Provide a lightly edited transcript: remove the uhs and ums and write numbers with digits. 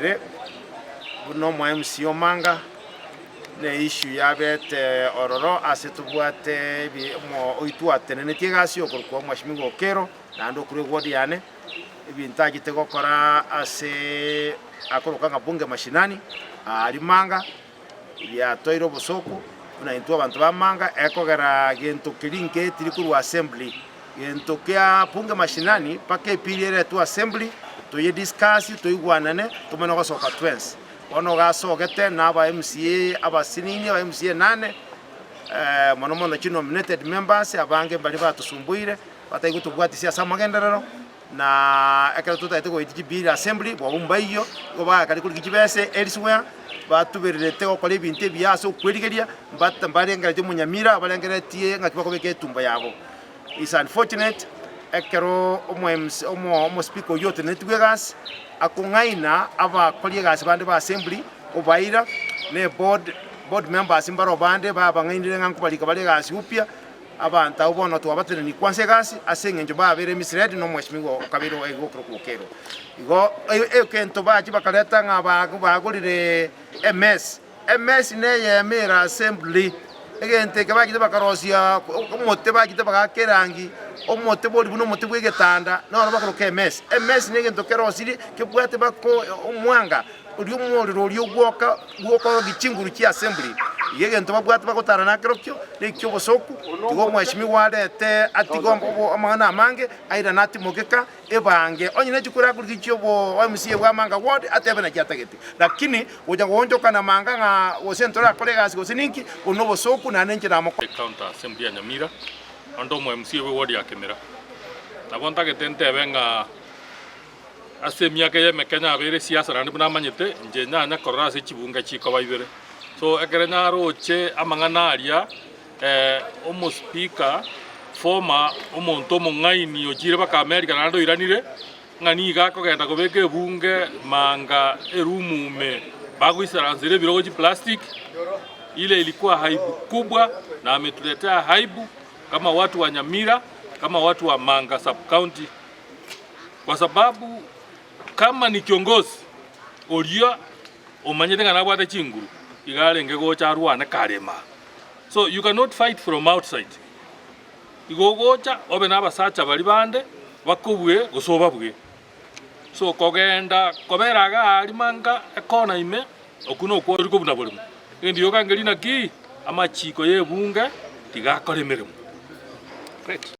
Nkwanere buna omo MC Omanga, ne issue yabete ororo ase tobwate ebi omo oitwe atenenetie egasi okorokwa Mweshimiwa Okero, naende okorwa eward yane, ebinto achete gokora ase akorokwa ng'a Bunge Mashinani, aaria Manga, biatoire obosooku buna intwe abanto ba Manga, ekogera gento keria ngetiri korwa assembly, gento kia Bunge Mashinani mpaka epiri eretwe assembly, toye discuss, toigwanane, tomanye gosoka twensi. Bono iga asogete na aba MCA abasinini, aba MCA nane, mono mono chi nominated members, abange mbaria batosumbuire, batari gotobwatisia ase amagenderero, Na ekero totagete goetia chibill assembly, bwabo mbaiyo, igo bagakare korigia chibese elsewhere, batubererete gokora ebinto ebiya ase okwerigeria, mbata mbarengeretie omonyamira, barengeretie ng'aki bakobeka etumbo yabo. It's unfortunate, ekero omo MC omo omospeaker oyio otenenetigwe egasi, akong'aina abakori egasi bande ba assembly, obaira, na eboard, board members mbaro bande babang'ainire ng'a nkobarika bare egasi upya, Abanto abwo bono twabatenenirie kwansa egasi ase engencho babeire misled nomweshimiwa okabere okorokwa Okero. Igo egento bachia bakareta ng'a bagorire emesi, emesi neyemo ere assembly, egento eke bachete bakarosia omote bachete bagaaka erangi, omote bori buna omote bwa egetanda noro bakoroka emesi. Emesi negento kerosirie kebwate baka omwanga. Oria omorero oria ogwoka bw'okorokia chinguru chia assembly, iga egento babwate bagotara nakerokio neki'obosoku, tiga omweshimiwa arete atige amang'ana amange, airane atimokeka ebange, onye ne chikura akorigia chi'obo MCA bwa Manga ward atebe naki atagete. Lakini gocha goonchokana manga ng'a gose ntorakore egasi gose ninki, obwo nobosoku naende inche namoko. County Assembly ya Nyamira, onde omo MCA bwe ward ya Kemera. Nabo ntagete ntebe ng'a Ase emiaka eye emeke nyabeire siasa naende buna amanyete, inche nyanya korora ase chibunge chikoba ibere. So ekero nyaroche amang'ana aria omospeaker former omonto omong'aini ochire mpaka America naende oiranire, ng'a nigo akogenda kobeka ebunge manga eroom ime bagoisaransera ebirogo chiplastic, ile ilikuwa aibu kubwa na ametuletea aibu kama watu wa Nyamira, kama watu wa Manga sub county. Kwa sababu kama ni kiongozi oria omanyete ng'a nabwate chinguru, iga arenge gocha arwane karema. So you cannot fight from outside. Igo ogocha obe na abasacha baria bande bakobue gose obabue. So kogenda kobera iga aaria manga ekona ime, okwo nokwo tori kobuna borimo. Egento gioka nkeri naki, amachiko ya ebunge tiga akore emeremo. Great.